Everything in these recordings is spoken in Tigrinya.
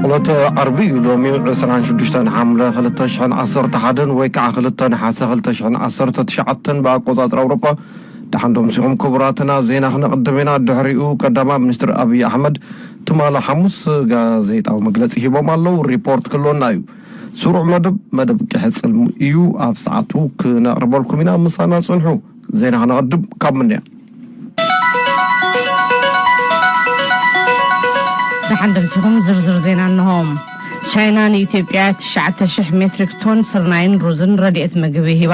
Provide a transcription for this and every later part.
ዕለተ ዓርቢ እዩ። ሎሚ ዕስራን ሽዱሽተን ሓምለ ክልተ ሽሕን ዓሰርተ ሓደን ወይ ከዓ ክልተ ነሓሰ ክልተ ሽሕን ዓሰርተ ትሽዓተን ብኣቆፃፅራ ኣውሮጳ። ደሓን ዶ ምሲኹም ክቡራትና? ዜና ክነቕድም ኢና። ድሕሪኡ ቀዳማይ ሚኒስትር ኣብይ ኣሕመድ ትማሊ ሓሙስ ጋዜጣዊ መግለፂ ሂቦም ኣለዉ። ሪፖርት ክህልወና እዩ። ስሩዕ መደብ፣ መደብ ቅሕፅል እዩ። ኣብ ሰዓቱ ክነቕርበልኩም ኢና። ምሳና ፅንሑ። ዜና ክነቕድም ካብ ምንያ። ደሓን ደምሲኹም ዝርዝር ዜና እንሆ። ቻይና ንኢትዮጵያ ትሽዓተ ሽሕ ሜትሪክ ቶን ስርናይን ሩዝን ረድኤት ምግቢ ሂባ።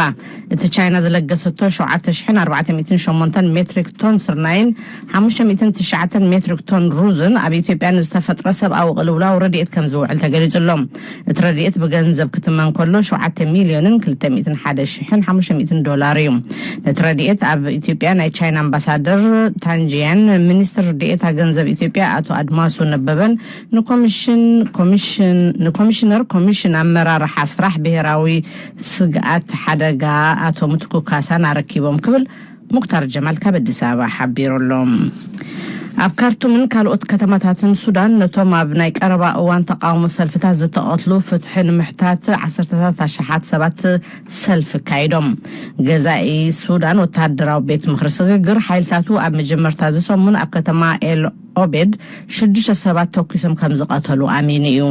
እቲ ቻይና ዝለገሰቶ ሸውዓተ ሽሕን ኣርባዕተ ሚእትን ሸሞንተን ሜትሪክ ቶን ስርናይን ሓሙሽተ ሚእትን ትሽዓተን ሜትሪክ ቶን ሩዝን ኣብ ኢትዮጵያ ንዝተፈጥረ ሰብኣዊ ቅልውላው ረድኤት ከም ዝውዕል ተገሊጹ ኣሎ። እቲ ረድኤት ብገንዘብ ክትመን ከሎ ሸውዓተ ሚልዮንን ክልተ ሚእትን ሓደ ሽሕን ሓሙሽተ ሚእትን ዶላር እዩ። ነቲ ረድኤት ኣብ ኢትዮጵያ ናይ ቻይና ኣምባሳደር ታንጂያን፣ ሚኒስትር ዴኤታ ገንዘብ ኢትዮጵያ ኣቶ ኣድማሱ ነበበን ንኮሚሽን፣ ኮሚሽን፣ ንኮሚሽነር ኮሚሽን ኣመራርሓ ስራሕ ብሄራዊ ስግኣት ሓደጋ ኣቶ ምትኩ ካሳን ኣረኪቦም ክብል ሙክታር ጀማል ካብ ኣዲስ ኣበባ ሓቢሩ ኣሎ። ኣብ ካርቱምን ካልኦት ከተማታትን ሱዳን ነቶም ኣብ ናይ ቀረባ እዋን ተቃውሞ ሰልፍታት ዝተቐትሉ ፍትሒ ንምሕታት ዓሰርተታት ኣሽሓት ሰባት ሰልፊ ኣካይዶም። ገዛኢ ሱዳን ወተሃደራዊ ቤት ምኽሪ ስግግር ሓይልታቱ ኣብ መጀመርታ እዚ ሰሙን ኣብ ከተማ ኤል ኦቤድ ሽዱሽተ ሰባት ተኩሶም ከም ዝቐተሉ ኣሚኑ እዩ።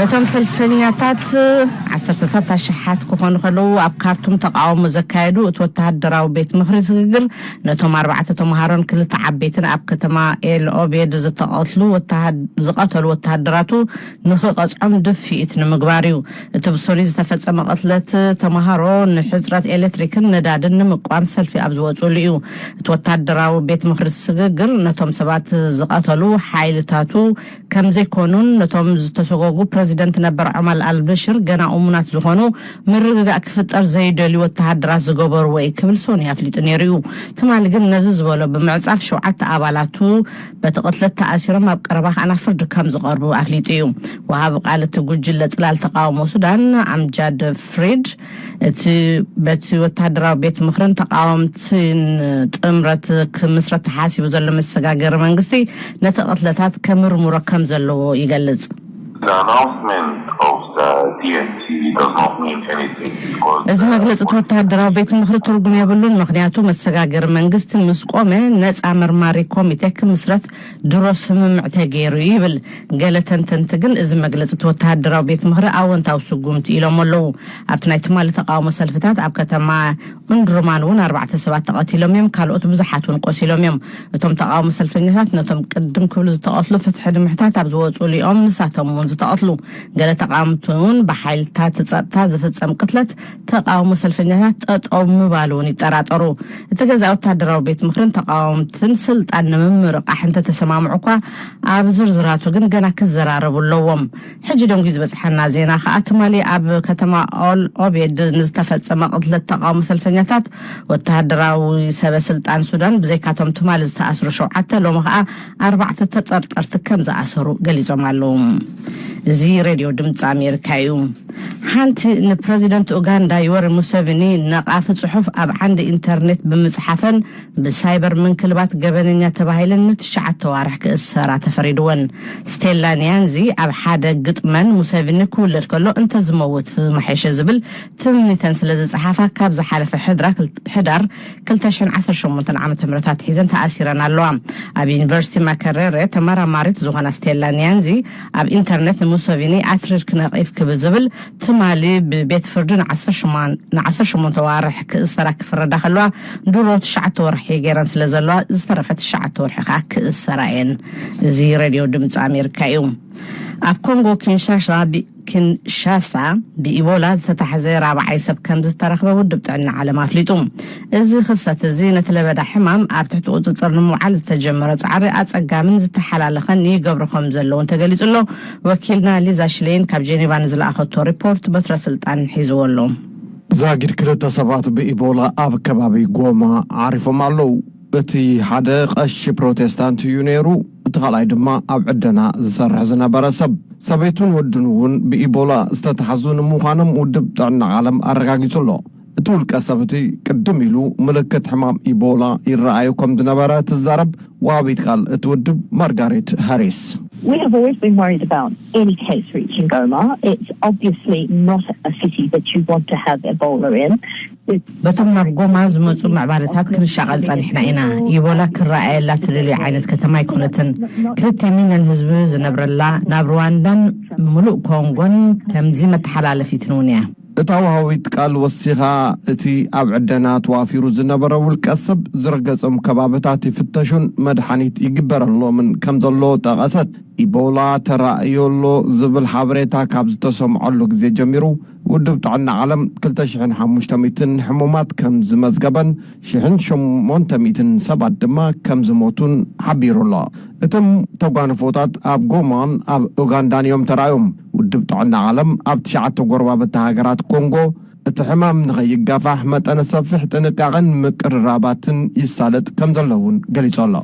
እቶም ሰልፈኛታት ዓሰርተታት ኣሽሓት ክኾኑ ከለዉ ኣብ ካርቱም ተቃውሞ ዘካየዱ እቲ ወተሃደራዊ ቤት ምኽሪ ስግግር ነቶም ኣርባዕተ ተምሃሮን ክልተ ዓበይትን ኣብ ከተማ ኤል ኦቤድ ዝተቐትሉ ወተሃድ-፣ ዝቐተሉ ወተሃደራቱ ንኽቐጽዖም ድፍኢት ንምግባር እዩ። እቲ ብሰኑይ ዝተፈጸመ ቅትለት ተምሃሮ ንሕጽረት ኤሌክትሪክን ነዳድን ንምቋም ሰልፊ ኣብ ዝወጽሉ እዩ። እቲ ወታደራዊ ቤት ምኽሪ ስግግር ነቶም ሰባት ዝቐተሉ ሓይልታቱ ከም ዘይኮኑን ነቶም ዝተሰጎጉ ፕረዚደንት ነበር ዑማር ኣልበሽር ገና እሙናት ዝኾኑ ምርግጋእ ክፍጠር ዘይደልዩ ወተሃደራት ዝገበርዎ እዩ ክብል ሶኒ ኣፍሊጡ ነይሩ እዩ። ትማሊ ግን ነዚ ዝበሎ ብምዕጻፍ ሸውዓተ ኣባላቱ በቲ ቅትለት ተኣሲሮም ኣብ ቀረባ ከኣ ናብ ፍርዲ ከም ዝቐርቡ ኣፍሊጡ እዩ። ወሃቢ ቃል እቲ ጉጅለ ጽላል ተቃውሞ ሱዳን ኣምጃድ ፍሪድ እቲ በቲ ወተሃደራዊ ቤት ምኽርን ተቃወምትን ጥምረት ክምስረት ተሓሲቡ ዘሎ መሰጋገሪ መንግስቲ ነቲ ቅትለታት ከምርምሮ ከም ዘለዎ ይገልጽ። The announcement of the D N C does not mean anything because እዚ መግለጺ እቲ ወተሃደራዊ ቤት ምኽሪ ትርጉም የብሉን፣ ምኽንያቱ መሰጋገሪ መንግስቲ ምስ ቆመ ነጻ መርማሪ ኮሚቴ ክምስረት ድሮ ስምምዕ ተገይሩ ይብል። ገለ ተንተንቲ ግን እዚ መግለጺ እቲ ወተሃደራዊ ቤት ምኽሪ ኣወንታዊ ስጉምቲ ኢሎም ኣለዉ። ኣብቲ ናይ ትማሊ ተቃውሞ ሰልፍታት ኣብ ከተማ እንድሩማን እውን ኣርባዕተ ሰባት ተቐቲሎም እዮም፣ ካልኦት ብዙሓት እውን ቆሲሎም እዮም። እቶም ተቃውሞ ሰልፈኛታት ነቶም ቅድም ክብሉ ዝተቐትሉ ፍትሒ ንምሕታት ኣብ ዝወፁ እዮም ንሳቶም እውን ዝተቐትሉ። ገለ ተቃወምቲ እውን ብሓይልታት ጸጥታ ዝፍጸም ቅትለት ተቃውሞ ሰልፈኛታት ጠጠው ምባሉ እውን ይጠራጠሩ። እቲ ገዛ ወታደራዊ ቤት ምኽርን ተቃወምትን ስልጣን ንምምርቃሕ እንተተሰማምዑ እኳ ኣብ ዝርዝራቱ ግን ገና ክዘራረቡ ኣለዎም። ሕጂ ደንጉዩ ዝበጽሓና ዜና ከኣ ትማሊ ኣብ ከተማ ኦል ኦቤድ ንዝተፈጸመ ቅትለት ተቃውሞ ሰልፈኛታት ወተሃደራዊ ሰበ ስልጣን ሱዳን ብዘይካቶም ትማሊ ዝተኣስሩ ሸውዓተ ሎሚ ከኣ ኣርባዕተ ተጠርጠርቲ ከም ዝኣሰሩ ገሊጾም ኣለዉ። እዚ ሬድዮ ድምፂ ኣሜሪካ እዩ። ሓንቲ ንፕረዚደንት ኡጋንዳ ዮወሪ ሙሴቪኒ ነቓፊ ጽሑፍ ኣብ ዓንዲ ኢንተርኔት ብምጽሓፈን ብሳይበር ምንክልባት ገበነኛ ተባሂለን ንትሽዓተ ዋርሕ ክእሰራ ተፈሪድወን። ስቴላ ኒያንዚ ኣብ ሓደ ግጥመን ሙሴቪኒ ክውለድ ከሎ እንተዝመውት ምሓሸ ዝብል ትምኒተን ስለ ዝጸሓፋ ካብ ዝሓለፈ ሕድራ ክል-፣ ሕዳር ክልተ ሽሕን ዓሰርተ ሸሞንተን ዓመተ ምህረት ኣትሒዘን ተኣሲረን ኣለዋ። ኣብ ዩኒቨርሲቲ ማከረረ ተመራማሪት ዝኾና ስቴላ ኒያንዚ ኣብ ኢንተርኔት ንሙሶቪኒ ኣትሪርክ ነቒፍክ ብዝብል ትማሊ ብቤት ፍርዲ ንዓሰርተ ሸሞንተ፣ ንዓሰርተ ሸሞንተ ዋርሕ ክእሰራ ክፍረዳ ከለዋ ድሮ ትሽዓተ ወርሒ ገይረን ስለ ዘለዋ ዝተረፈ ትሽዓተ ወርሒ ከኣ ክእሰራ እየን። እዚ ሬድዮ ድምፂ ኣሜሪካ እዩ። ኣብ ኮንጎ ኪንሻሳ ብ-፣ ኪንሻሳ ብኢቦላ ዝተታሕዘ ራብዓይ ሰብ ከም ዝተረኽበ ውድብ ጥዕና ዓለም ኣፍሊጡ። እዚ ክስተት እዚ ነቲ ለበዳ ሕማም ኣብ ትሕቲ ቁጽጽር ንምውዓል ዝተጀመረ ጻዕሪ ኣጸጋምን ዝተሓላለኸን ይገብሮ ከም ዘለውን ተገሊጹ ኣሎ። ወኪልና ሊዛ ሽሌን ካብ ጄኔቫ ንዝለኣኸቶ ሪፖርት በትረ ስልጣን ሒዝዎ ኣሎ። ዛጊድ ክልተ ሰባት ብኢቦላ ኣብ ከባቢ ጎማ ዓሪፎም ኣለዉ። እቲ ሓደ ቀሺ ፕሮቴስታንት እዩ ነይሩ፣ እቲ ካልኣይ ድማ ኣብ ዕደና ዝሰርሕ ዝነበረ ሰብ። ሰበይቱን ወዱን እውን ብኢቦላ ዝተታሕዙ ንምዃኖም ውድብ ጥዕና ዓለም ኣረጋጊጹ ኣሎ። እቲ ውልቀ ሰብ እቲ ቅድም ኢሉ ምልክት ሕማም ኢቦላ ይረኣዩ ከም ዝነበረ ትዛረብ ወሃቢት ቃል እቲ ውድብ ማርጋሬት ሃሪስ። We have always been worried about any case reaching Goma. It's obviously not a city that you want to have Ebola in. በቶም ናብ ጎማ ዝመፁ ምዕባለታት ክንሻቐል ጸኒሕና ኢና። ኢቦላ ክረኣየላ ትደልዮ ዓይነት ከተማ ኣይኮነትን። ክልተ ሚልዮን ህዝቢ ዝነብረላ ናብ ሩዋንዳን ምሉእ ኮንጎን ከምዚ መተሓላለፊትን እውን እያ። እታ ወሃቢት ቃል ወሲኻ፣ እቲ ኣብ ዕደና ተዋፊሩ ዝነበረ ውልቀ ሰብ ዝረገጾም ከባብታት ይፍተሹን መድሓኒት ይግበረሎምን ከም ዘሎ ጠቐሰት። ኢቦላ ተራእዮ ኣሎ ዝብል ሓበሬታ ካብ ዝተሰምዐሉ ግዜ ጀሚሩ፣ ውድብ ጥዕና ዓለም ክልተ ሽሕን ሓሙሽተ ሚእትን ሕሙማት ከም ዝመዝገበን ሽሕን ሸሞንተ ሚእትን ሰባት ድማ ከም ዝሞቱን ሓቢሩ ኣሎ። እቶም ተጓንፎታት ኣብ ጎማን ኣብ ኡጋንዳን እዮም ተራእዮም። ውድብ ጥዕና ዓለም ኣብ ትሽዓተ ጎረባብቲ ሃገራት ኮንጎ እቲ ሕማም ንኸይጋፋሕ መጠነ ሰፊሕ ጥንቃቐን ምቅርራባትን ይሳለጥ ከም ዘሎ እውን ገሊጹ ኣሎ።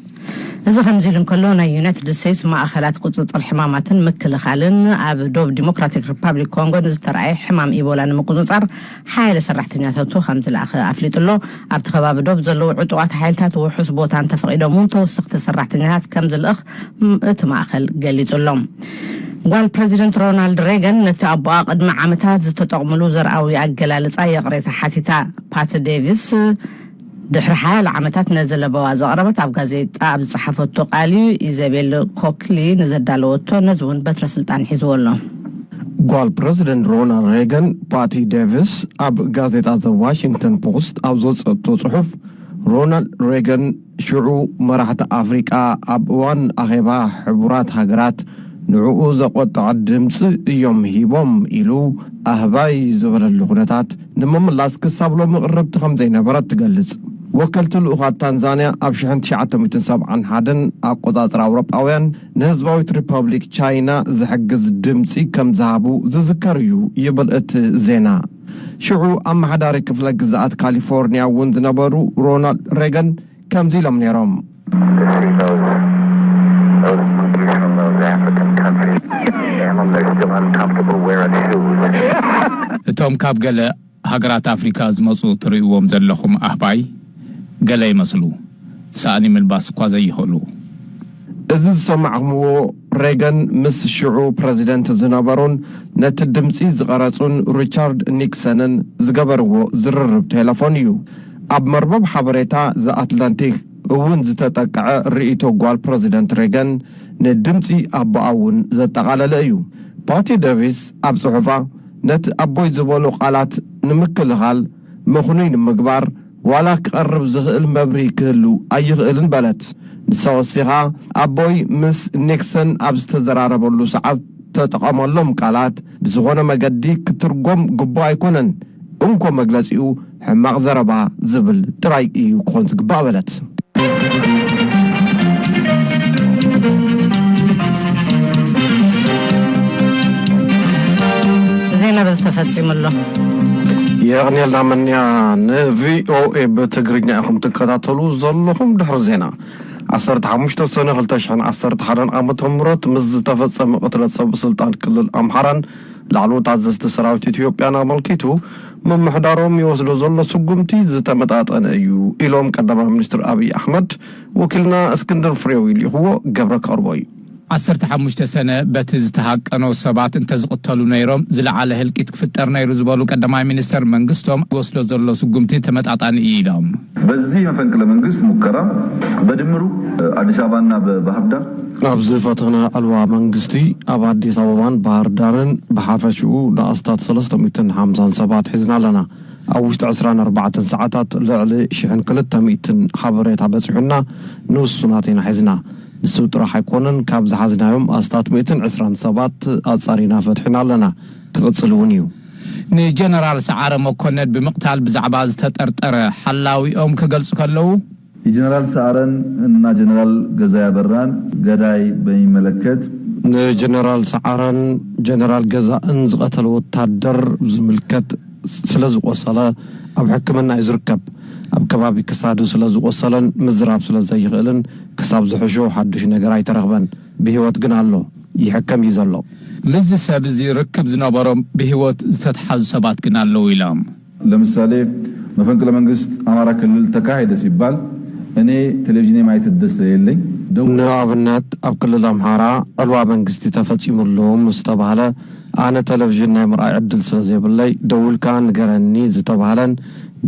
እዚ ከምዚ ኢሉ እንከሎ፣ ናይ ዩናይትድ ስቴትስ ማእኸላት ቁፅፅር ሕማማትን ምክልኻልን ኣብ ዶብ ዲሞክራቲክ ሪፓብሊክ ኮንጎ ንዝተረኣየ ሕማም ኢቦላ ንምቁፅፃር ሓያለ ሰራሕተኛታቱ ከም ዝለኣኸ ኣፍሊጡ ኣሎ። ኣብቲ ከባቢ ዶብ ዘለዉ ዕጡቓት ሓይልታት ውሑስ ቦታ እንተፈቒዶም እውን ተወሰኽቲ ሰራሕተኛታት ከም ዝልእኽ ም-፣ እቲ ማእኸል ገሊጹ ኣሎ። ጓል ፕረዚደንት ሮናልድ ሬገን ነቲ ኣቦኣ ቅድሚ ዓመታት ዝተጠቕምሉ ዘርኣዊ ኣገላልጻ ይቕሬታ ሓቲታ። ፓት ዴቪስ ድሕሪ ሓያለ ዓመታት ነዚ ለበዋ ዘቕረበት ኣብ ጋዜጣ ኣብ ዝጸሓፈቶ ቃል እዩ። ኢዘቤል ኮክሊ ንዘዳለወቶ ነዚ እውን በትረ ስልጣን ሒዝዎ ኣሎ። ጓል ፕረዚደንት ሮናልድ ሬገን ፓቲ ዴቪስ ኣብ ጋዜጣ ዘ ዋሽንግተን ፖስት ኣብ ዘውፅአቶ ጽሑፍ፣ ሮናልድ ሬገን ሽዑ መራሕቲ ኣፍሪቃ ኣብ እዋን ኣኼባ ሕቡራት ሃገራት ንዕኡ ዘቆጥዐ ድምፂ እዮም ሂቦም ኢሉ ኣህባይ ዝበለሉ ኩነታት ንምምላስ ክሳብ ሎሚ ቅርብቲ ከም ዘይነበረት ትገልጽ። ወከልቲ ልኡኻት ታንዛንያ ኣብ ሽሕን ትሽዓተ ሚእትን ሰብዓን ሓደን ኣቆጻጽራ ኣውሮጳውያን ንህዝባዊት ሪፐብሊክ ቻይና ዝሕግዝ ድምፂ ከም ዝሃቡ ዝዝከር እዩ ይብል እቲ ዜና። ሽዑ ኣመሓዳሪ ክፍለ ግዝኣት ካሊፎርኒያ እውን ዝነበሩ ሮናልድ ሬገን ከምዚ ኢሎም ነይሮም። To see those, those monkeys from those African countries. Damn them, they're still uncomfortable wearing shoes. እቶም ካብ ገለ ሃገራት ኣፍሪካ ዝመፁ ትርእይዎም ዘለኹም ኣህባይ ገለ ይመስሉ፣ ሳእኒ ምልባስ እኳ ዘይኽእሉ። እዚ ዝሰማዕኹምዎ ሬገን ምስ ሽዑ ፕረዚደንት ዝነበሩን ነቲ ድምፂ ዝቐረፁን ሪቻርድ ኒክሰንን ዝገበርዎ ዝርርብ ቴለፎን እዩ። ኣብ መርበብ ሓበሬታ ዘ ኣትላንቲክ እውን ዝተጠቅዐ ርእይቶ ጓል ፕረዚደንት ሬገን ንድምፂ ኣቦኣ እውን ዘጠቓለለ እዩ። ፓቲ ዴቪስ ኣብ ጽሑፋ፣ ነቲ ኣቦይ ዝበሎ ቃላት ንምክልኻል ምኽኑይ ንምግባር ዋላ ክቐርብ ዝኽእል መብርሂ ክህሉ ኣይኽእልን በለት። ንሳ ወሲኻ፣ ኣቦይ ምስ ኒክሰን ኣብ ዝተዘራረበሉ ሰዓት ተጠቐመሎም ቃላት ብዝኾነ መገዲ ክትርጎም ግቡእ ኣይኮነን፣ እንኮ መግለጺኡ ሕማቕ ዘረባ ዝብል ጥራይ እዩ ክኾን ዝግባእ በለት። ዜና በዚ ተፈጺሙ ኣሎ። የቕንየልና መንያ። ንቪኦኤ ብትግርኛ ኢኹም ትከታተሉ ዘለኹም። ድሕሪ ዜና፣ ዓሰርተ ሓሙሽተ ሰነ ክልተ ሽሕን ዓሰርተ ሓደን ዓመተ ምህረት ምስ ዝተፈጸመ ቅትለት ሰብ ስልጣን ክልል ኣምሓራን ላዕለዎት ኣዘዝቲ ሰራዊት ኢትዮጵያን ኣመልኪቱ፣ ምምሕዳሮም ይወስዶ ዘሎ ስጉምቲ ዝተመጣጠነ እዩ ኢሎም ቀዳማይ ሚኒስትር ኣብይ ኣሕመድ። ወኪልና እስክንድር ፍሬው ይልእኽዎ፣ ገብረ ከቕርቦ እዩ። ዓሰርተ ሓሙሽተ ሰነ በቲ ዝተሃቀኖ ሰባት እንተዝቕተሉ ነይሮም ዝለዓለ ህልቂት ክፍጠር ነይሩ ዝበሉ ቀዳማይ ሚኒስተር መንግስቶም ዝወስዶ ዘሎ ስጉምቲ ተመጣጣኒ እዩ ኢሎም። በዚህ መፈንቅለ መንግስት ሙከራ በድምሩ አዲስ አበባና በባህር ዳር ኣብዚ ፈተነ ዕልዋ መንግስቲ ኣብ ኣዲስ ኣበባን ባህር ዳርን ብሓፈሽኡ ንኣስታት ሰለስተ ሚእትን ሓምሳን ሰባት ሒዝና ኣለና። ኣብ ውሽጢ ዕስራን ኣርባዕተን ሰዓታት ልዕሊ ሽሕን ክልተ ሚእትን ሓበሬታ በጺሑና፣ ንውሱናት ኢና ሒዝና። ንሱ ጥራሕ ኣይኮነን፣ ካብ ዝሓዝናዮም ኣስታት ሚእትን ዕስራን ሰባት ኣጻሪና ፈትሒና ኣለና። ክቕጽል እውን እዩ። ንጀነራል ሰዓረ መኮነን ብምቕታል ብዛዕባ ዝተጠርጠረ ሓላዊኦም ክገልጹ ከለዉ፣ የጀነራል ሰዓረን እና ጀነራል ገዛኢ ኣበራን ገዳይ በሚመለከት ንጀነራል ሰዓረን ጀነራል ገዛእን ዝቐተለ ወታደር ዝምልከት ስለ ዝቆሰለ ኣብ ሕክምና እዩ ዝርከብ። ኣብ ከባቢ ክሳዱ ስለ ዝቆሰለን ምዝራብ ስለ ዘይኽእልን ክሳብ ዝሕሾ ሓዱሽ ነገር ኣይተረኽበን። ብህይወት ግን ኣሎ፣ ይሕከም እዩ ዘሎ። ምስዚ ሰብ እዚ ርክብ ዝነበሮም ብህይወት ዝተትሓዙ ሰባት ግን ኣለዉ ኢሎም። ለምሳሌ መፈንቅለ መንግስት አማራ ክልል ተካሄደ ሲባል እኔ ቴሌቪዥን የማየት እድል ስለሌለኝ ደው- ንኣብነት ኣብ ክልል ኣምሓራ ዕልዋ መንግስቲ ተፈጺሙሉ ምስ ተባህለ ኣነ ቴሌቪዥን ናይ ምርኣይ ዕድል ስለ ዘይብለይ ደዊልካ ንገረኒ ዝተባህለን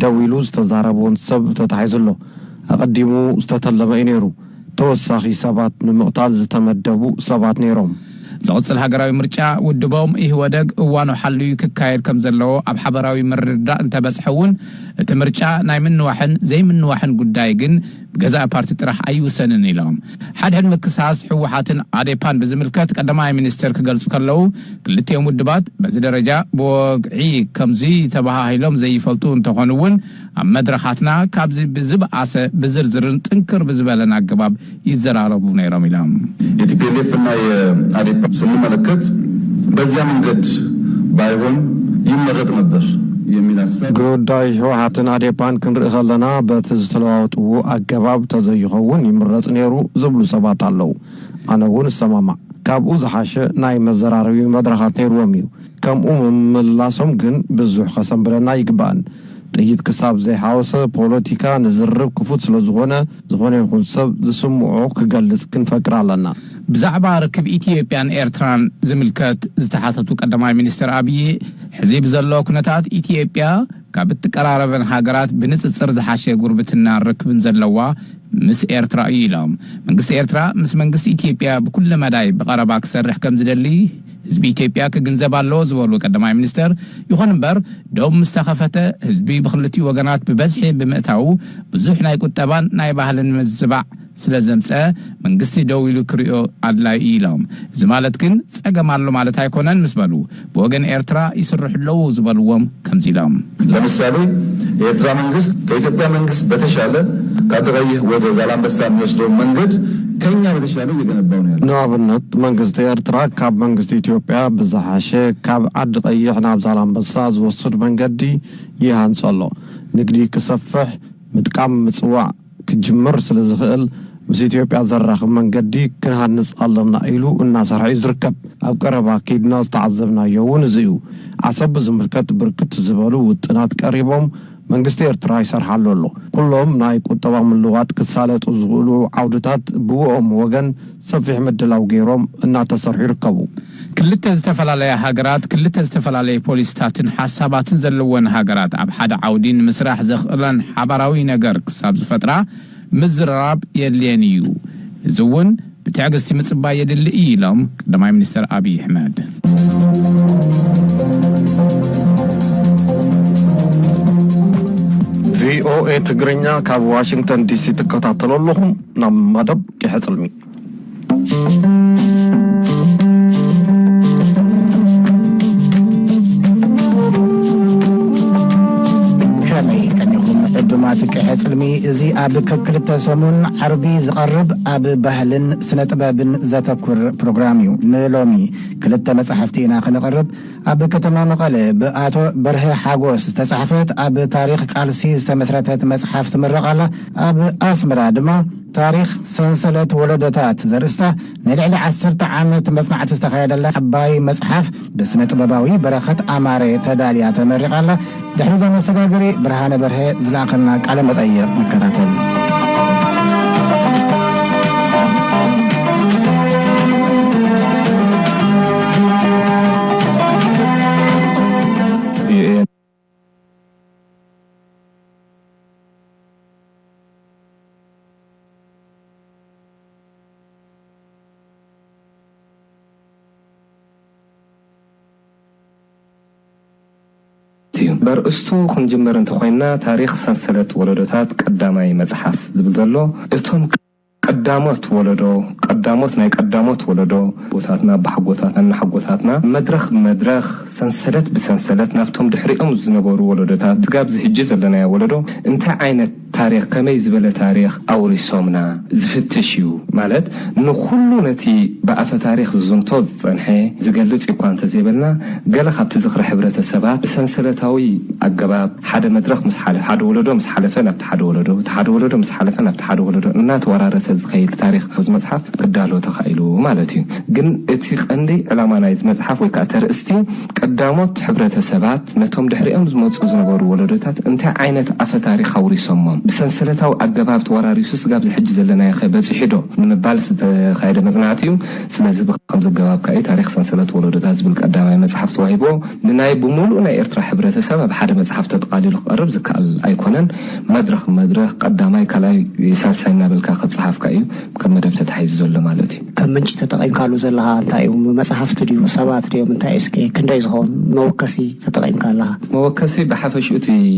ደዊሉ ዝተዛረበውን ሰብ ተታሒዙ ኣሎ። ኣቐዲሙ ዝተተለመ እዩ ነይሩ። ተወሳኺ ሰባት ንምቕታል ዝተመደቡ ሰባት ነይሮም። ዝቕጽል ሃገራዊ ምርጫ ውድቦም ኢህወደግ እዋኑ ሓልዩ ክካየድ ከም ዘለዎ ኣብ ሓበራዊ ምርድዳእ እንተበጽሐ እውን እቲ ምርጫ ናይ ምንዋሕን ዘይምንዋሕን ጉዳይ ግን ብገዛእ ፓርቲ ጥራሕ ኣይውሰንን ኢሎም። ሓድሕድ ምክሳስ ህወሓትን ኣዴፓን ብዝምልከት ቀዳማይ ሚኒስትር ክገልጹ ከለዉ ክልቲኦም ውድባት በዚ ደረጃ ብወግዒ ከምዚ ተባሃሂሎም ዘይፈልጡ እንተኾኑ እውን ኣብ መድረኻትና ካብዚ ብዝበኣሰ ብዝርዝርን ጥንክር ብዝበለን ኣገባብ ይዘራረቡ ነይሮም ኢሎም። የቲፒኤልኤፍ እና የአዴፓ ስንመለከት በዚያ መንገድ ባይሆን ይመረጥ ነበር የሚል ሀሳብ ጉዳይ ህወሓትን ኣዴፓን ክንርኢ ከለና በቲ ዝተለዋወጥዎ ኣገባብ ተዘይኸውን ይምረጽ ነይሩ ዝብሉ ሰባት ኣለዉ። ኣነ እውን እሰማማዕ። ካብኡ ዝሓሸ ናይ መዘራረቢ መድረኻት ነይርዎም እዩ። ከምኡ ምምላሶም ግን ብዙሕ ከሰንብደና ይግባእን። ጥይት ክሳብ ዘይሓወሰ ፖለቲካ ንዝርብ ክፉት ስለ ዝኾነ ዝኾነ ይኹን ሰብ ዝስምዖ ክገልጽ ክንፈቅድ ኣለና። ብዛዕባ ርክብ ኢትዮጵያን ኤርትራን ዝምልከት ዝተሓተቱ ቀዳማይ ሚኒስትር ኣብዪ ሕዚ ብዘሎ ኩነታት ኢትዮጵያ ካብ እትቀራረበን ሃገራት ብንጽጽር ዝሓሸ ጉርብትና ርክብን ዘለዋ ምስ ኤርትራ እዩ ኢሎም። መንግስቲ ኤርትራ ምስ መንግስቲ ኢትዮጵያ ብኩለ መዳይ ብቐረባ ክሰርሕ ከም ዝደሊ ህዝቢ ኢትዮጵያ ክግንዘብ ኣለዎ ዝበሉ ቀዳማይ ሚኒስትር፣ ይኹን እምበር ዶብ ምስ ተኸፈተ ህዝቢ ብክልቲኡ ወገናት ብበዝሒ ብምእታዉ ብዙሕ ናይ ቁጠባን ናይ ባህልን ምዝባዕ ስለ ዘምፀ መንግስቲ ደው ኢሉ ክሪኦ ኣድላይ እዩ ኢሎም። እዚ ማለት ግን ፀገም ኣሎ ማለት ኣይኮነን ምስ በሉ ብወገን ኤርትራ ይስርሑ ኣለዉ ዝበልዎም ከምዚ ኢሎም። ለምሳሌ የኤርትራ መንግስት ከኢትዮጵያ መንግስት በተሻለ ከአዲ ቀይህ ወደ ዛላንበሳ የሚወስደውን መንገድ ከኛ በተሻለ እየገነባው ነው ያለው። ንኣብነት መንግስቲ ኤርትራ ካብ መንግስቲ ኢትዮጵያ ብዝሓሸ ካብ ዓዲ ቀይሕ ናብ ዛላንበሳ ዝወስድ መንገዲ ይሃንጾ ኣሎ። ንግዲ ክሰፍሕ ምጥቃም ምጽዋዕ ክጅምር ስለ ዝኽእል ምስ ኢትዮጵያ ዘራኽብ መንገዲ ክንሃንጽ ኣለና ኢሉ እናሰርሐ እዩ ዝርከብ። ኣብ ቀረባ ከይድና ዝተዓዘብናዮ እውን እዚ እዩ። ዓሰብ ብዝምልከት ብርክት ዝበሉ ውጥናት ቀሪቦም መንግስቲ ኤርትራ ይሰርሓሉ ኣሎ። ኩሎም ናይ ቁጠባ ምልዋጥ ክሳለጡ ዝኽእሉ ዓውድታት ብእኦም ወገን ሰፊሕ ምድላው ገይሮም እናተሰርሑ ይርከቡ። ክልተ ዝተፈላለያ ሃገራት ክልተ ዝተፈላለየ ፖሊሲታትን ሓሳባትን ዘለወን ሃገራት ኣብ ሓደ ዓውዲ ንምስራሕ ዘኽእለን ሓባራዊ ነገር ክሳብ ዝፈጥራ ምዝርራብ የድልየን እዩ። እዚ እውን ብትዕግስቲ ምጽባይ የድሊ እዩ ኢሎም ቀዳማይ ሚኒስትር ኣብይ ኣሕመድ። ቪኦኤ ትግርኛ ካብ ዋሽንግተን ዲሲ ትከታተሉ ኣለኹም። ናብ መደብ ቂሐ ጽልሚ። ከመይ ቀኒኹም ዕዱማት ቅሐ ጽልሚ? እዚ ኣብ ክልተ ሰሙን ዓርቢ ዝቐርብ ኣብ ባህልን ስነ ጥበብን ዘተኩር ፕሮግራም እዩ። ንሎሚ ክልተ መጻሕፍቲ ኢና ክነቕርብ። ኣብ ከተማ መቐለ ብኣቶ በርሀ ሓጎስ ዝተጻሕፈት ኣብ ታሪኽ ቃልሲ ዝተመስረተት መጽሓፍ ትምረቕ ኣላ። ኣብ ኣስመራ ድማ ታሪኽ ሰንሰለት ወለዶታት ዘርእስታ ንልዕሊ ዓሰርተ ዓመት መጽናዕቲ ዝተኻየደላ ዓባይ መጽሓፍ ብስነ ጥበባዊ በረኸት ኣማረ ተዳልያ ተመሪቓ ኣላ። ድሕሪ እዛ መሰጋገሪ ብርሃነ በርሀ ዝለኣኸልና ቃለ መጠይቕ ንከታተል። እዩ። በርእስቱ ክንጅምር እንተኾይንና፣ ታሪኽ ሰንሰለት ወለዶታት ቀዳማይ መጽሓፍ ዝብል ዘሎ፣ እቶም ቀዳሞት ወለዶ፣ ቀዳሞት ናይ ቀዳሞት ወለዶ፣ ኣቦታትና፣ ኣቦሓጎታትና፣ እናሓጎታትና፣ መድረኽ ብመድረኽ፣ ሰንሰለት ብሰንሰለት፣ ናብቶም ድሕሪኦም ዝነበሩ ወለዶታት፣ ስጋብ ዝሕጂ ዘለናዮ ወለዶ፣ እንታይ ዓይነት ታሪኽ፣ ከመይ ዝበለ ታሪኽ ኣውሪሶምና ዝፍትሽ እዩ። ማለት፣ ንኹሉ ነቲ ብኣፈ ታሪኽ ዝዝንቶ ዝጸንሐ ዝገልጽ እኳ እንተዘይበልና፣ ገለ ካብቲ ዝኽሪ ሕብረተሰባት ብሰንሰለታዊ ኣገባብ ሓደ መድረኽ ምስ ሓለ-፣ ሓደ ወለዶ ምስ ሓለፈ ናብቲ ሓደ ወለዶ፣ እቲ ሓደ ወለዶ ምስ ሓለፈ ናብቲ ሓደ ወለዶ እናተወራረሰ ዝኸይድ ታሪኽ እዚ መጽሓፍ ክዳሎ ተኻኢሉ ማለት እዩ። ግን እቲ ቀንዲ ዕላማ ናይዚ መጽሓፍ ወይ ከዓ ተርእስቲ ቀዳሞት ሕብረተሰባት ነቶም ድሕሪኦም ዝመጹ ዝነበሩ ወለዶታት እንታይ ዓይነት ኣፈ ታሪኽ ኣውሪሶሞም? ብሰንሰለታዊ ኣገባብ ተወራሪሱስ ጋብዚ ሕጂ ዘለናዮ ኸ በጺሑ ዶ? ንምባል ዝተኻየደ መጽናዕቲ እዩ። ስለዚ ብኸምዚ ኣገባብ ከኣ እዩ ታሪኽ ሰንሰለት ወለዶታት ዝብል ቀዳማይ መጽሓፍ ተዋሂብዎ። ንናይ ብምሉእ ናይ ኤርትራ ሕብረተሰብ ኣብ ሓደ መጽሓፍ ተጠቓሊሉ ክቐርብ ዝከኣል ኣይኮነን። መድረኽ መድረኽ ቀዳማይ፣ ካልኣይ፣ ሳልሳይ እናበልካ ክጸሓፍካ እዩ ከም መደብ ተታሒዙ ዘሎ ማለት እዩ። ከም ምንጪ ተጠቒምካሉ ዘለኻ እንታይ እዩ? መጽሓፍቲ ድዩ? ሰባት ድዮም? እንታይ እስኪ ክንደይ ዝኸውን መወከሲ ተጠቒምካ ኣለኻ? መወከሲ ብሓፈሽኡ እቲ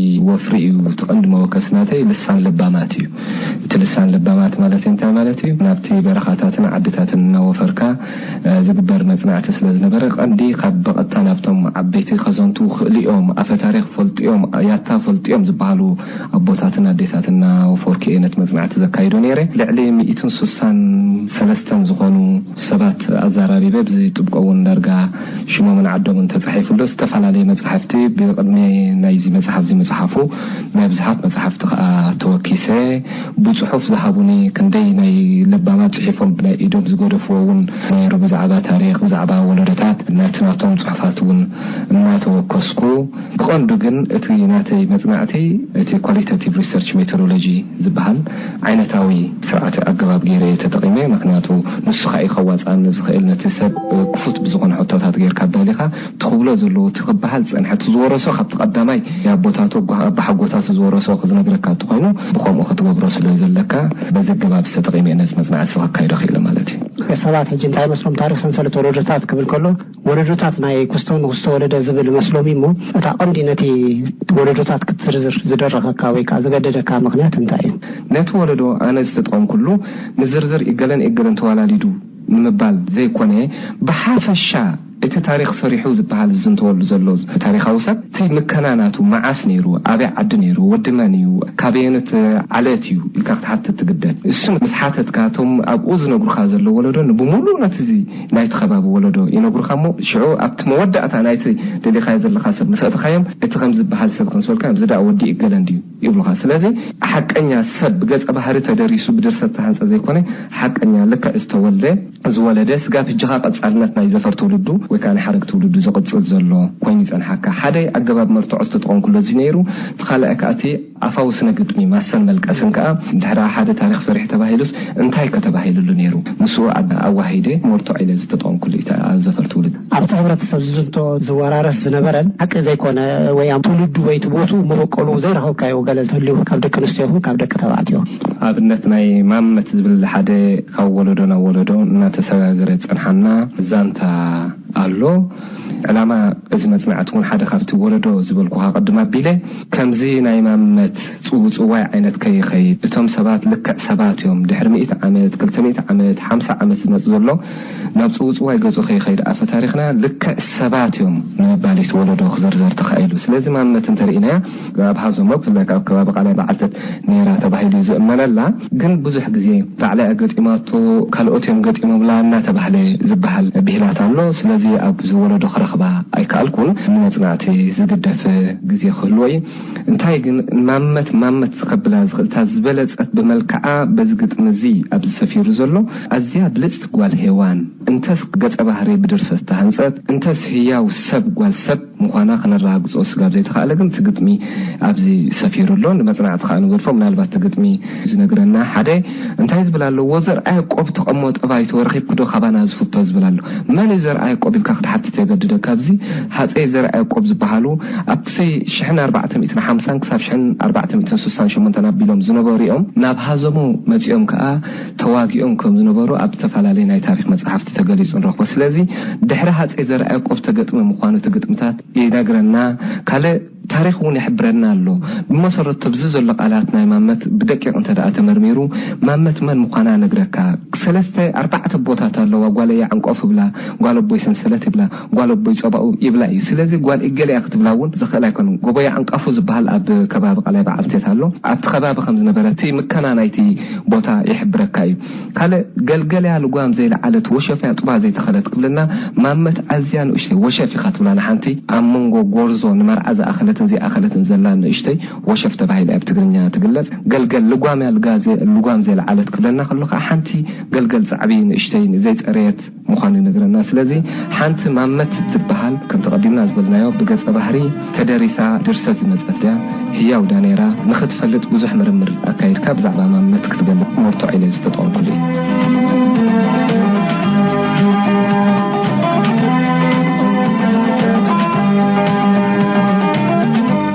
ወፍሪ እዩ። እቲ ቀንዲ መወከሲ ናተይ ልሳን ለባማት እዩ። እቲ ልሳን ለባማት ማለት እንታይ ማለት እዩ? ናብቲ በረኻታትን ዓድታትን እናወፈርካ፣ እ፣ ዝግበር መጽናዕቲ ስለ ዝነበረ፣ ቀንዲ ካብ በቐጥታ ናብቶም ዓበይቲ ከዘንቱ ክእልኦም፣ ኣፈ ታሪኽ ፈልጥዮም፣ ያታ ፈልጥዮም ዝበሃሉ ኣቦታትን ኣዴታትን እናወፈርኩ እየ ነቲ መጽናዕቲ ዘካይዶ ነይረ። ልዕሊ ሚእትን ስሳን ሰለስተን ዝኾኑ ሰባት ኣዘራሪበ፣ ብዚ ጥብቆ እውን ዳርጋ ሽሞምን ዓዶምን ተጻሒፉ ኣሎ። ዝተፈላለየ መጻሕፍቲ ብቕድሚ ናይዚ መጽሓፍ እዚ ምጽሓፉ ናይ ብዙሓት መጻሕፍቲ ከኣ ተወኪሰ፣ ብጽሑፍ ዝሃቡኒ ክንደይ ናይ ለባማት ጽሒፎም ብናይ ኢዶም ዝገደፍዎ እውን ነይሩ። ብዛዕባ ታሪኽ፣ ብዛዕባ ወለዶታት ናቲ ናቶም ጽሑፋት እውን እናተወከስኩ፣ ብቐንዱ ግን እቲ ናተይ መጽናዕቲ እቲ ኳሊታቲቭ ሪሰርች ሜቶዶሎጂ ዝበሃል ዓይነታዊ ስርዓተ ኣገባብ ገይረ እየ ተጠቒመ። ምኽንያቱ ንሱ ኸኣ እዩ ከዋጽኣኒ ዝኽእል። ነቲ ሰብ ክፉት ብዝኾነ ሕቶታት ጌርካ ኣዳሊኻ፣ ትኽብሎ ዘለዎ፣ እቲ ክበሃል ዝጸንሐ፣ እቲ ዝወረሶ ካብቲ ቀዳማይ ኣቦታቱ፣ ኣቦሓጎታቱ ዝወረሶ ክዝነግረካ እንተኾይኑ፣ ብኸምኡ ክትገብሮ ስለ ዘለካ፣ በዚ ኣገባብ ዝተጠቒመ እየ ነዚ መጽናዕቲ እዚ ከካይዶ ክኢለ ማለት እዩ። ሰባት ሕጂ እንታይ መስሎም ታሪኽ ሰንሰለት ወለዶታት ክብል ከሎ፣ ወለዶታት ናይ ክስቶ ንክስቶ ወለደ ዝብል መስሎም እዩ እሞ፣ እታ ቀንዲ ነቲ ወለዶታት ክትዝርዝር ዝደረኸካ ወይ ከዓ ዝገደደካ ምኽንያት እንታይ እዩ? ነቲ ወለዶ ኣነ ዝተጠቐምኩሉ ንዝርዝር እገለን እገለን ተዋላዲዱ ንምባል ዘይኮነ፣ ብሓፈሻ እቲ ታሪኽ ሰሪሑ ዝበሃል ዝዝንተወሉ ዘሎ ታሪኻዊ ሰብ፣ እቲ ምከና ናቱ መዓስ ነይሩ፣ ኣበይ ዓዲ ነይሩ፣ ወዲ መን እዩ፣ ካበየነት ዓለት እዩ ኢልካ ክትሓትት ትግደድ። እሱ ምስ ሓተትካ፣ እቶም ኣብኡ ዝነግሩኻ ዘለዉ ወለዶ ንብሙሉእ ነቲ እዚ ናይቲ ከባቢ ወለዶ ይነግሩኻ እሞ፣ ሽዑ ኣብቲ መወዳእታ ናይቲ ደሊኻዮ ዘለኻ ሰብ ምስ ኣእተኻዮም፣ እቲ ከም ዝበሃል ሰብ ክንሰልካ፣ እዚ ደኣ ወዲ እገለ እንድዩ ይብሉኻ። ስለዚ ሓቀኛ ሰብ ብገጸ ባህሪ ተደሪሱ ብድርሰት ተሃንጸ ዘይኮነ፣ ሓቀኛ ልክዕ ዝተወልደ፣ ዝወለደ፣ ስጋብ ሕጂ ኸኣ ቀጻልነት ናይ ዘፈር ትውልዱ ወይ ከኣ ናይ ሓረግ ትውልዱ ዝቕጽል ዘሎ ኮይኑ ይጸንሓካ። ሓደ ኣገባብ መርትዖ ዝተጠቐምኩሉ እዚ ነይሩ። እቲ ካልኣይ ከኣ እቲ ኣፋዊ ስነ ግጥሚ ማሰን መልቀስን ከኣ ድሕሪ ሓደ ታሪኽ ሰሪሑ ተባሂሉስ እንታይ ከተባሂሉሉ ነይሩ? ምስኡ ኣድ-፣ ኣዋሂደ መርትዖ ኢለ ዝተጠቐምኩሉ እዩ፣ እቲ ኣብ ዘፈር ትውልዱ። ኣብቲ ሕብረተሰብ ዝዝንቶ ዝወራረስ ዝነበረን ሓቂ ዘይኮነ ወይ ኣብ ትውልዱ ወይ እቲ ቦትኡ መበቆሉ ዘይረኸብካዮ ገለ ተልዩ ካብ ደቂ ኣንስትዮ ይኹን ካብ ደቂ ተባዕትዮ? ኣብነት ናይ ማመት ዝብል ሓደ ካብ ወለዶ ናብ ወለዶ እናተሰጋገረ ዝጸንሓና ዛንታ ኣሎ። ዕላማ እዚ መጽናዕቲ እውን ሓደ ካብቲ ወለዶ ዝበልኩኻ ቅድም ኣቢለ፣ ከምዚ ናይ ማመት ጽውጽዋይ ዓይነት ከይኸይድ፣ እቶም ሰባት ልክዕ ሰባት እዮም፣ ድሕሪ ሚእቲ ዓመት፣ ክልተ ሚእቲ ዓመት፣ ሓምሳ ዓመት ዝመጽእ ዘሎ ናብ ጽውጽዋይ ገጹ ከይኸይድ፣ ኣፈ ታሪኽና ልክዕ ሰባት እዮም ንምባል እዩ እቲ ወለዶ ክዝርዘር ተኻኢሉ። ስለዚ ማመት እንተርኢናያ፣ ኣብ ሃዞሞ ብፍላይ ካብ ከባቢ ቃላይ በዓልተት ነይራ ተባሂሉ እዩ ዝእመነላ። ግን ብዙሕ ግዜ ባዕላ እያ ገጢማቶ፣ ካልኦት እዮም ገጢሞምላ እናተባህለ ዝበሃል ብሂላት ኣሎ። ስለዚ ኣብዚ ወለዶ ክረኽባ ኣይከኣልኩን። ንመጽናዕቲ ዝግደፍ ግዜ ክህልዎ እዩ። እንታይ ግን ማመት ማመት ክብላ ዝኽእል እታ ዝበለጸት ብመልክዓ በዚ ግጥሚ እዚ ኣብዚ ሰፊሩ ዘሎ ኣዝያ ብልጽቲ ጓል ሄዋን፣ እንተስ ገጸ ባህሪ ብድርሰት ዝተሃንጸት፣ እንተስ ህያው ሰብ ጓል ሰብ ምዃና ክነረጋግጾ ስጋብ ዘይተኻእለ ግን እቲ ግጥሚ ኣብዚ ሰፊሩ ኣሎ። ንመጽናዕቲ ከኣ ንገድፎ፣ ምናልባት እቲ ግጥሚ ዝነግረና ሓደ እንታይ ዝብል ኣሎ? "ወዘርኣ ያዕቆብ ተቐሞ ጠባይቶ ረኺብኪ ዶ ካባና ዝፍቶ?" ዝብል ኣሎ። መን እዩ ዘርኣ ያዕቆብ ኢልካ ክትሓትት የገድደካ። ኣብዚ ሃጸይ ዘርኣ ያዕቆብ ዝበሃሉ ኣብቲ ሽሕን ኣርባዕተ ሚእትን ሓምሳን ክሳብ ሽሕን ኣርባዕተ ሚእትን ስሳን ሸሞንተን ኣቢሎም ዝነበሩ እዮም። ናብ ሃዘሞ መጺኦም ከኣ ተዋጊኦም ከም ዝነበሩ ኣብ ዝተፈላለየ ናይ ታሪኽ መጽሓፍቲ ተገሊጹ ንረኽቦ። ስለዚ ድሕሪ ሃጸይ ዘርኣ ያዕቆብ ተገጥመ ምዃኑ እቲ ግጥምታት ይነግረና። ካልእ ታሪኽ እውን ይሕብረና ኣሎ። ብመሰረቱ ኣብዚ ዘሎ ቃላት ናይ ማመት ብደቂቕ እንተ ደኣ ተመርሚሩ፣ ማመት መን ምዃና ነግረካ። ሰለስተ ኣርባዕተ ኣቦታት ኣለዋ። ጓለይ ዓንቀፉ ይብላ፣ ጓል ኣቦይ ሰንሰለት ይብላ፣ ጓል ኣቦይ ጸባኡ ይብላ እዩ። ስለዚ ጓል እገለ እያ ክትብላ እውን ዝኽእል ኣይኮነን። ጎቦይ ዓንቀፉ ዝበሃል ኣብ ከባቢ ቃላይ በዓልቴት ኣሎ። ኣብቲ ከባቢ ከም ዝነበረ እቲ ምከና ናይቲ ቦታ ይሕብረካ እዩ። ካልእ ገልገልያ ልጓም ዘይለዓለት ወሸፍያ ጡባ ዘይተኸለት ክብልና፣ ማመት ኣዝያ ንእሽተይ ወሸፍ ኢኻ ትብላ ንሓንቲ ኣብ መንጎ ጎርዞ ንመርዓ ዝኣኸለት እተን ዘይኣኸለትን ዘላ ንእሽተይ ወሸፍ ተባሂላ ኣብ ትግርኛ ትግለጽ። ገልገል ልጓም እያ፣ ልጋ ዘ-፣ ልጓም ዘየልዓለት ክብለና ከሎ ከዓ ሓንቲ ገልገል ጻዕቢ ንእሽተይ ዘይጸረየት ምዃኑ ይነግረና። ስለዚ ሓንቲ ማመት ትበሃል፣ ከምቲ ቀዲምና ዝበልናዮ፣ ብገጸ ባህሪ ተደሪሳ ድርሰት ዝመጸት ድያ፣ ህያው ድያ ነይራ፣ ንኽትፈልጥ ብዙሕ ምርምር ኣካይድካ ብዛዕባ ማመት ክትገልጽ መርትዖ ኢለ ዝተጠቐምኩሉ እዩ።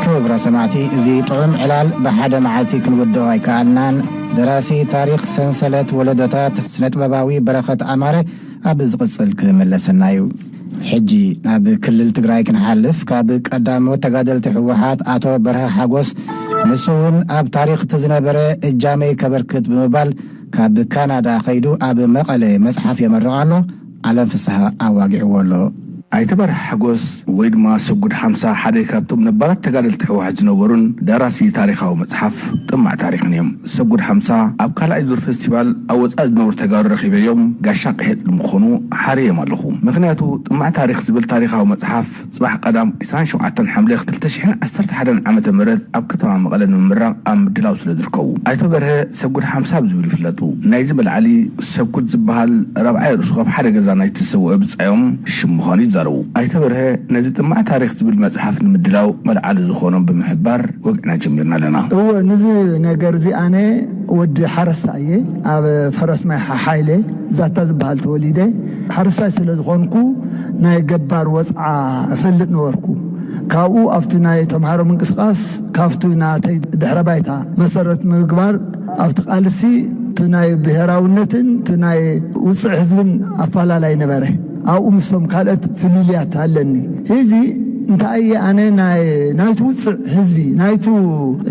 ክቡራ ሰማዕቲ፣ እዚ ጥዑም ዕላል ብሓደ መዓልቲ ክንውድኦ ኣይከኣልናን። ደራሲ ታሪኽ ሰንሰለት ወለዶታት ስነ-ጥበባዊ በረኸት ኣማረ ኣብ ዝቕጽል ክምለሰና እዩ። ሕጂ ናብ ክልል ትግራይ ክንሓልፍ፣ ካብ ቀዳሞት ተጋደልቲ ህወሓት ኣቶ በርሀ ሓጎስ፣ ንሱ እውን ኣብ ታሪኽ እቲ ዝነበረ እጃመይ ከበርክት ብምባል ካብ ካናዳ ኸይዱ ኣብ መቐለ መጽሓፍ የመርቕ ኣሎ። ዓለም ፍስሃ ኣዋጊዕዎ ኣሎ። ኣይተ በርሀ ሓጎስ ወይ ድማ ሰጉድ ሓምሳ ሓደ ካብቶም ነባራት ተጋደልቲ ህወሓት ዝነበሩን ደራሲ ታሪኻዊ መጽሓፍ ጥማዕ ታሪኽን እዮም። ሰጉድ ሓምሳ ኣብ ካልኣይ ዙር ፈስቲቫል ኣብ ወጻኢ ዝነብሩ ተጋሩ ረኺበዮም ጋሻ ቅሄጥ ንምኾኑ ሓርዮም ኣለኹ። ምኽንያቱ ጥማዕ ታሪኽ ዝብል ታሪኻዊ መጽሓፍ ጽባሕ ቀዳም ዕስራን ሸውዓተን ሓምለ ክልተ ሽሕን ዓሰርተ ሓደን ዓመተ ምህረት ኣብ ከተማ መቐለ ንምምራቕ ኣብ ምድላው ስለ ዝርከቡ። ኣይተ በርሀ ሰጉድ ሓምሳ ብዝብል ይፍለጡ። ናይዚ መልዓሊ ሰጉድ ዝበሃል ራብዓይ ርእሱ ካብ ሓደ ገዛ ናይቲ ዝሰውአ ብጻዮም ሽም ምዃኑ ይዛረቡ። ኣይተ በርሀ ነዚ ጥማዕ ታሪኽ ዝብል መጽሓፍ ንምድላው መልዓሊ ዝኾኖም ብምሕባር ወግዕና ጀሚርና ኣለና። እወ፣ ንዚ ነገር እዚ ኣነ ወዲ ሓረስታይ እየ። ኣብ ፈረስ ማይ ሓሓይለ ዛታ ዝበሃል ተወሊደ። ሓረስታይ ስለ ዝኾንኩ ናይ ገባር ወፅዓ እፈልጥ ነበርኩ። ካብኡ ኣብቲ ናይ ተምሃሮ ምንቅስቃስ ካብቲ ናተይ ድሕረ ባይታ መሰረት ምግባር ኣብቲ ቃልሲ እቲ ናይ ብሄራውነትን እቲ ናይ ውፅዕ ህዝብን ኣፈላላይ ነበረ። ኣብኡ ምስቶም ካልኦት ፍልልያት ኣለኒ። ሕዚ እንታይ እየ ኣነ ናይ ናይቲ ውፅዕ ህዝቢ፣ ናይቲ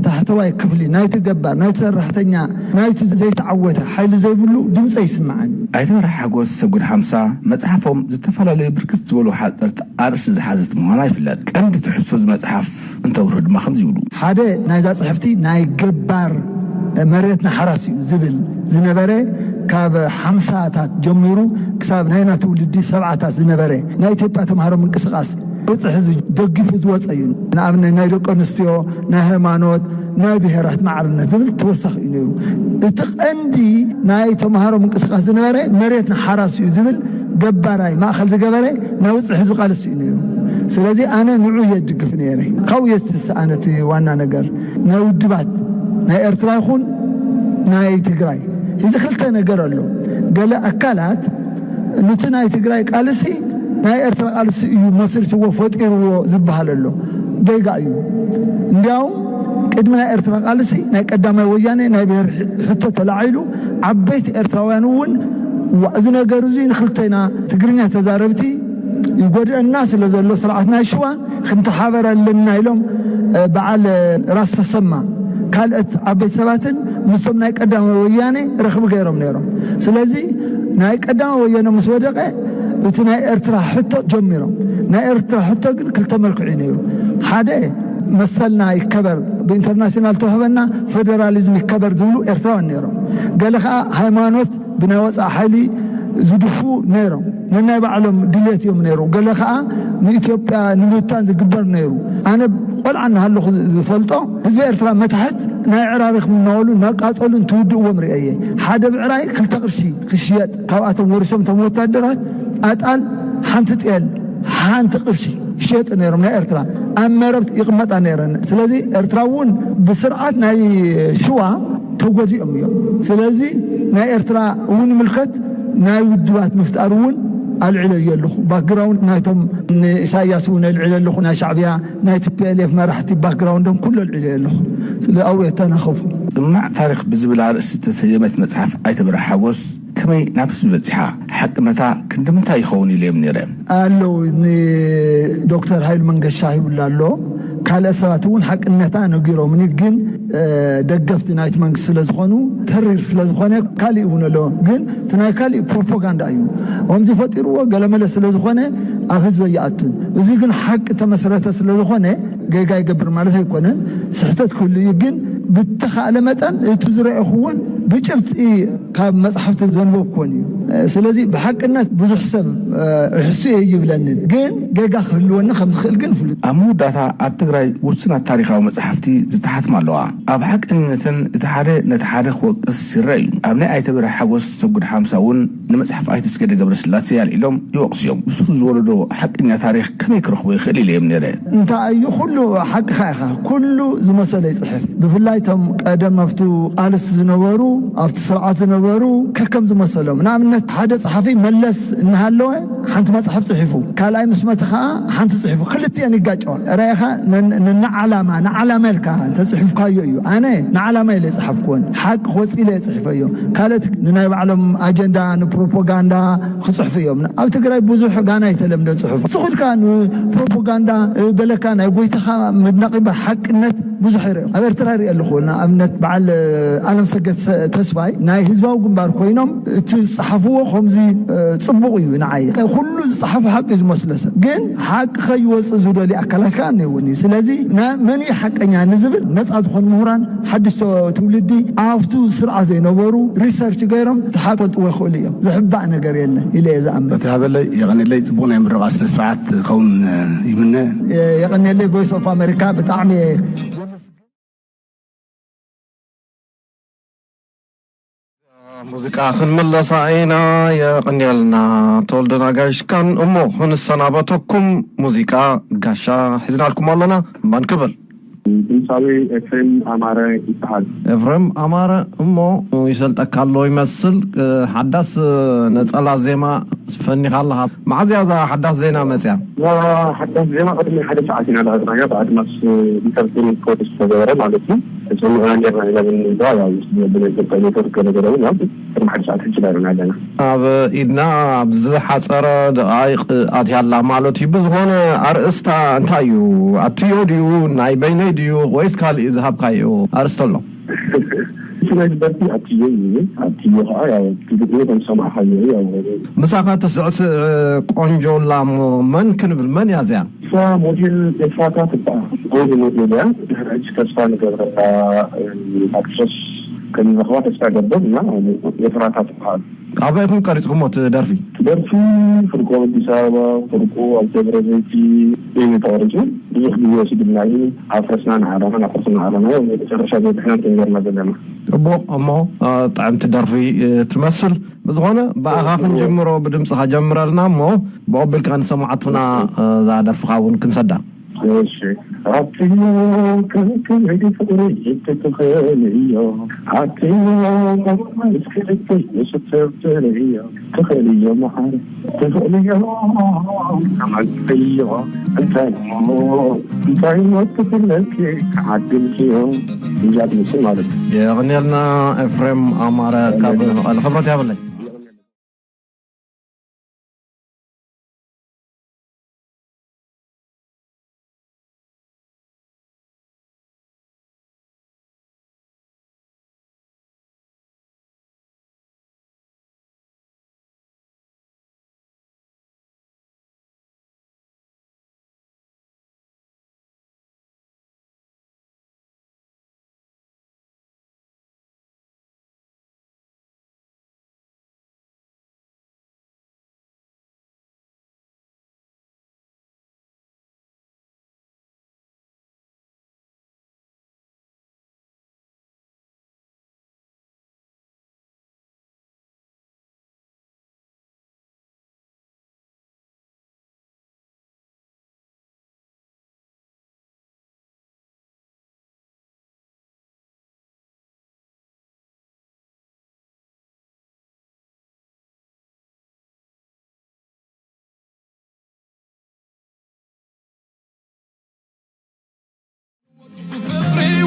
ታሕተዋይ ክፍሊ፣ ናይቲ ገባር፣ ናይቲ ሰራሕተኛ፣ ናይቲ ዘይተዓወተ ሓይሊ ዘይብሉ ድምፀ ይስምዓኒ። ኣይተ በርሀ ሓጎስ ሰጉድ ሓምሳ መፅሓፎም ዝተፈላለዩ ብርክት ዝበሉ ሓፀርቲ ኣርእስቲ ዝሓዘት ምዃና ይፍለጥ። ቀንዲ ትሕዝቶ እዚ መፅሓፍ እንተብርሁ ድማ ከምዚ ይብሉ። ሓደ ናይዛ ፅሕፍቲ ናይ ገባር መሬትና ሓራስ እዩ ዝብል ዝነበረ ካብ ሓምሳታት ጀሚሩ ክሳብ ናይና ትውልዲ ሰብዓታት ዝነበረ ናይ ኢትዮጵያ ተምሃሮ ምንቅስቃስ ውፅዕ ህዝቢ ደጊፉ ዝወፀ እዩ። ንኣብነት ናይ ደቂ ኣንስትዮ፣ ናይ ሃይማኖት፣ ናይ ብሄራት ማዕርነት ዝብል ተወሳኺ እዩ ነይሩ። እቲ ቀንዲ ናይ ተምሃሮ ምንቅስቃስ ዝነበረ መሬትና ሓራስ እዩ ዝብል ገባራይ ማእኸል ዝገበረ ናይ ውፅዕ ህዝቢ ቃልሲ እዩ ነይሩ። ስለዚ ኣነ ንዑ እየ ድግፍ ነይረ። ካብኡ እየ ዝተሰኣነ እቲ ዋና ነገር። ናይ ውድባት ናይ ኤርትራ ይኹን ናይ ትግራይ እዚ ክልተ ነገር ኣሎ። ገለ ኣካላት ንቲ ናይ ትግራይ ቃልሲ ናይ ኤርትራ ቃልሲ እዩ መስርትዎ ፈጢርዎ ዝበሃል ኣሎ። ጌጋ እዩ። እንዲያውም ቅድሚ ናይ ኤርትራ ቃልሲ ናይ ቀዳማይ ወያነ ናይ ብሔር ሕቶ ተላዒሉ ዓበይቲ ኤርትራውያን እውን ዋ- እዚ ነገር እዚ ንክልተና ትግርኛ ተዛረብቲ ይጎድአና ስለ ዘሎ ስርዓት ናይ ሽዋ ክንተሓበር ኣለና ኢሎም በዓል ራስ ተሰማ ካልኦት ዓበይቲ ሰባትን ምስቶም ናይ ቀዳማይ ወያነ ረኽቢ ገይሮም ነይሮም። ስለዚ ናይ ቀዳማይ ወያነ ምስ ወደቀ እቲ ናይ ኤርትራ ሕቶ ጀሚሮም። ናይ ኤርትራ ሕቶ ግን ክልተ መልክዑ እዩ ነይሩ። ሓደ መሰልና ይከበር፣ ብኢንተርናሽናል ተዋህበና ፌደራሊዝም ይከበር ዝብሉ ኤርትራውያን ነይሮም። ገለ ከዓ ሃይማኖት ብናይ ወፃእ ሓይሊ ዝድፉ ነይሮም። ነናይ ባዕሎም ድሌት እዮም ነይሩ። ገለ ከዓ ንኢትዮጵያ ንምብታን ዝግበር ነይሩ። ኣነ ቆልዓ እናሃለኹ ዝፈልጦ ህዝቢ ኤርትራ መታሕት ናይ ዕራሪኽ እናበሉ እናቃፀሉ እንትውድእዎም ርእየ። ሓደ ብዕራይ ክልተ ቅርሺ ክሽየጥ ካብኣቶም ወሪሶም እቶም ወታደራት ኣጣል ሓንቲ ጤል ሓንቲ ቅርሺ ይሸጡ ነይሮም። ናይ ኤርትራ ኣብ መረብ ይቕመጣ ነይረን። ስለዚ ኤርትራ እውን ብስርዓት ናይ ሽዋ ተጎዲኦም እዮም። ስለዚ ናይ ኤርትራ እውን ምልከት ናይ ውድባት ምፍጣር እውን ኣልዕለ እየ ኣለኹ። ባክግራውንድ ናይቶም ንኢሳያስ እውን ኣልዕለ ኣለኹ። ናይ ሻዕብያ ናይ ቲ ፒ ኤል ኤፍ መራሕቲ ባክግራውንዶም ኩሉ ኣልዕለ እየ ኣለኹ። ስለ ኣብኡ የተናኸፉ። ጥማዕ ታሪኽ ብዝብል ኣርእስቲ ዝተሰየመት መጽሓፍ ኣይተ በርሀ ሓጎስ ከመይ ናብ ህዝቢ በጺሓ? ሓቅነታ ክንዲ ምንታይ ይኸውን ኢለ እዮም ነይረ። ኣለዉ ንዶክተር ሃይሉ መንገሻ ይብሉ ኣሎ። ካልእ ሰባት እውን ሓቅነታ ነጊሮምኒ፣ ግን ደገፍቲ ናይቲ መንግስቲ ስለ ዝኾኑ ተሪር ስለ ዝኾነ ካሊእ እውን ኣሎ። ግን እቲ ናይ ካሊእ ፕሮፓጋንዳ እዩ። ከምዚ ፈጢርዎ ገለመለ ስለ ዝኾነ ኣብ ህዝቢ ኣይኣቱን። እዚ ግን ሓቂ ተመስረተ ስለ ዝኾነ ጌጋ ይገብር ማለት ኣይኮነን፣ ስሕተት ክህሉ እዩ። ግን ብተኻእለ መጠን እቲ ዝረኤኹ እውን ብጭብጢ ካብ መጽሓፍቲ ዘንበብኩዎን እዩ። ስለዚ ብሓቅነት ብዙሕ ሰብ ርሕሱ እየ ይብለንን፣ ግን ጌጋ ክህልወኒ ከም ዝኽእል ግን ፍሉጥ። ኣብ መወዳእታ ኣብ ትግራይ ውሱናት ታሪኻዊ መጽሓፍቲ ዝተሓትማ ኣለዋ። ኣብ ሓቀኝነተን እቲ ሓደ ነቲ ሓደ ክወቅስ ይረአ እዩ። ኣብ ናይ ኣይተ በርሀ ሓጎስ ሰጉድ ሓምሳ እውን ንመጽሓፍ ኣይተ ኣስገደ ገብረስላሴ ኣልዒሎም ይወቅሱ እዮም። ንሱ ዝወለዶ ሓቀኛ ታሪኽ ከመይ ክረኽቦ ይኽእል ኢለ እዮም ነይረ። እንታይ እዩ ኩሉ ሓቅኻ ኢኻ። ኩሉ ዝመሰሎ ይጽሕፍ። ብፍላይ እቶም ቀደም ኣብቱ ቃልስ ዝነበሩ፣ ኣብቲ ስርዓት ዝነበሩ ከከም ዝመሰሎም። ንኣብነት ሓደ ጸሓፊ መለስ እናሃለወ ሓንቲ መጽሓፍ ጽሒፉ፣ ካልኣይ ምስ መተ ኸዓ ሓንቲ ጽሒፉ፣ ክልቲአን ይጋጨዋ። ራኢኻ ነን-፣ ነንዓላማ፣ ንዓላማ ኢልካ እንተጽሒፍካዮ እዩ። ኣነ ንዓላማ ኢለ ዝጸሓፍኩወን፣ ሓቂ ክወጽእ ኢለ እየ ጽሒፈዮ። ካልኦት ንናይ ባዕሎም ኣጀንዳ፣ ንፕሮፓጋንዳ ክጽሕፉ እዮም። ኣብ ትግራይ ብዙሕ ጋና ኣይተለምደን ጽሑፍ። ንስኹ ኢልካ ንፕሮፓጋንዳ፣ በለካ ናይ ጎይታኻ ምድናቕ እምበር ሓቅነት ብዙሕ ይርአ። ኣብ ኤርትራ ይርአ ኣለኹ። ንኣብነት በዓል ኣለም ሰገድ ሰ-፣ ተስፋይ ናይ ህዝባዊ ግንባር ኮይኖም እቲ ዝጸሓፍዎ ከምዚ፣ እ፣ ጽቡቕ እዩ ንዓይ። ኩሉ ዝጸሓፉ ሓቂ እዩ ዝመስሎ ሰብ። ግን ሓቂ ከይወጽእ ዝደልዩ ኣካላት ከኣ እኒአውኒ። ስለዚ ና-፣ መን እዩ ሓቀኛ ንዝብል ነጻ ዝኾኑ ምሁራን ሓድሽ ተ-፣ ትውልዲ ኣብቱ ስርዓት ዘይነበሩ ሪሰርች ገይሮም እቲ ሓቂ ክፈልጥዎ ይኽእሉ እዮም። ዝሕባእ ነገር የለን ኢለ እየ ዝኣምን። እቲ ሃበለይ የቐንየለይ፣ ጽቡቕ ናይ ምርቓ ስነ ስርዓት ክኸውን ይምነ። የቐንየለይ። ቮይስ ኦፍ ኣሜሪካ ብጣዕሚ እየ ሙዚቃ ክንምለሳ ኢና። የቐንየልና ተወልደ ናጋይሽካን። እሞ ክንሰናበተኩም ሙዚቃ ጋሻ ሒዝናልኩም ኣለና። እምባን ክብል። ድምፃዊ ኤፍሬም ኣማረ ይበሃል። ኤፍሬም ኣማረ እሞ ይሰልጠካ ኣሎ ይመስል። ሓዳስ ነፀላ ዜማ ፈኒኻ ኣለኻ። መዓዝ እያ እዛ ሓዳስ ዜና መፅያ? እዛ ሓዳስ ዜና ቅድሚ ሓደ ሰዓት ኢና ለቐቕናያ፣ ብኣድማስ ኢንተርቴይንመንት ፕሮዲስ ዝተገበረ ማለት እዩ። ተሰሚዕና ኔርና ኢና ብንዛ፣ ያው፣ ብናይ ኢትዮጵያ ኔትወርክ ገለ ገለ እውን፣ ያው፣ ቅድሚ ሓደ ሰዓት ሕጂ ለቒቕና ኣለና። ኣብ ኢድና ኣብ ዝሓፀረ ደቓይቕ ኣትያ ኣላ ማለት እዩ። ብዝኾነ ኣርእስታ እንታይ እዩ? ኣትዮ ድዩ? ናይ በይነይ ድዩ? ወይስ ካልእ ዝሃብካዮ ኣርእስቲ ኣሎ? እቲ ናይ ደርፊ ኣትዮ እዩ። ኣትዮ ከዓ ያው እቲ ግጥሚ ከም ዝሰማዕካዮ እዩ። ያው ምሳኻ ተስዕስዕ ቆንጆ ኣላ እሞ መን ክንብል? መን እያ እዚኣ? እሳ ሞዴል ኤፍራታ ትበሃል። ጎበዝ ሞዴል እያ። ድሕሪ ሕጂ ተስፋ ንገብረላ፣ እም፣ ኣክትረስ ከም ንረኽባ ተስፋ እገብር እና ኤፍራታ ትበሃል። ኣበይ ኢኹም ቀሪጽኩሞ እቲ ደርፊ? እቲ ደርፊ ፍርቁ ኣብ ኣዲስ ኣበባ፣ ፍርቁ ኣብ ደብረ ዘይቲ እዩ ተቐሪጹ። ብዙሕ ግዜ ወሲድልና እዩ። ኣፍረስና ንዓዳና፣ ኣፍረስና ንዓዳና። ያው መጨረሻ በዚሕና እንትን ጌርና ዘለና። ጽቡቕ እሞ፣ እ፣ ጥዕምቲ ደርፊ፣ እ፣ ትመስል። ብዝኾነ ብኣኻ ክንጅምሮ፣ ብድምጽኻ ጀምረልና እሞ ብቐቢልካ ንሰማዕትና፣ እ፣ እዛ ደርፍኻ እውን ክንሰዳ። እሺ። ኣትዮ ከመይ ፍቕሪ ትኽእል እዮ። ኣትዮ እስኪ ልበይ ምስክር እዮ። ትኽእል እዮ መዓር፣ ትኽእል እዮ። ኣማን እዮ። እንታይ እሞ፣ እንታይ እሞ ትኽእለኪ ክዓድልኪ እዮ። እያ ትመስል ማለት እዩ። የቐንየልና ኤፍሬም ኣማረ ካብ መቐለ። ክብረት ያብለይ።